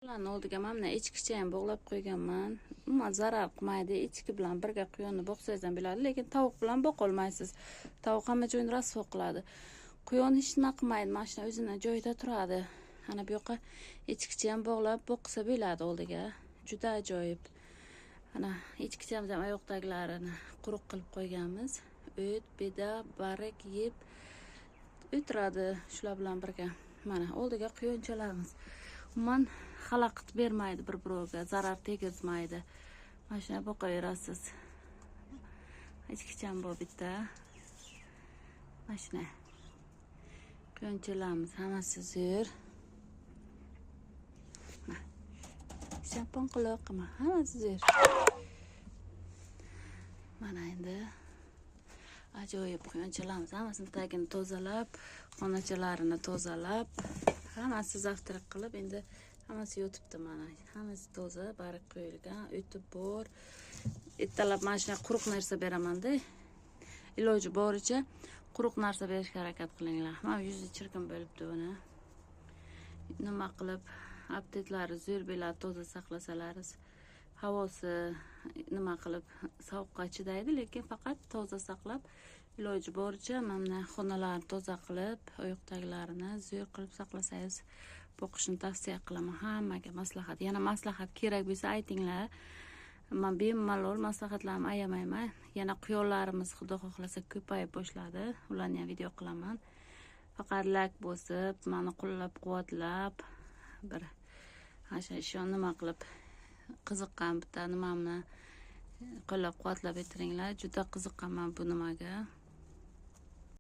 Ularni oldiga mana bunday echkicha ham bog'lab qo'yganman. Umuman zarar qilmaydi. Echki bilan birga quyonni boqsangiz ham bo'ladi, lekin tovuq bilan boqolmaysiz. Tovuq hamma joyini rasvo qiladi. Quyon hech nima qilmaydi, mana shuna o'zini joyida turadi. Ana bu yoqqa echkicha ham bog'lab boqsa bo'ladi oldiga. Juda ajoyib. Ana echkichamiz ham oyoqdagilarini quruq qilib qo'yganmiz. O't, beda, barak yeb o'tiradi shular bilan birga. Mana oldiga quyonchalarimiz. Umuman xalaqit bermaydi, bir-birovga zarar tegizmaydi. Mana shuna boqaverasiz. Echkicham bu bitta. Mana shuna. Quyonchalarimiz hammasi zo'r. Shampun quloq, hammasi zo'r. Mana endi ajoyib quyonchalarimiz hammasini tagini tozalab, xonachalarini tozalab, hammasi завтрак qilib, endi hammasi yotibdi mana. Hammasi toza, barak qo'yilgan, o'tib bor. Ertalab mana shunday quruq narsa beraman-da. Iloji boricha quruq narsa berishga harakat qilinglar. Mana yuzi chirkin bo'libdi buni. Nima qilib aptetlari zo'r bo'ladi, toza saqlasalaringiz. Havosi nima qilib sovuqqa chidaydi, lekin faqat toza saqlab, iloji boricha mana bunday xonalarni toza qilib, oyoqdagilarini zo'r qilib saqlasangiz, boqishni tavsiya qilaman hammaga maslahat. Yana maslahat kerak bo'lsa aytinglar. Men bemalol maslahatlarimni ayamayman. Yana quyonlarimiz xudo xohlasa ko'payib boshladi. Ularni ham video qilaman. Faqat like bosib, meni qo'llab-quvvatlab, bir o'sha ishon nima qilib qiziqqan bitta nimamni qo'llab-quvvatlab o'tiringlar. Juda qiziqqanman bu nimaga.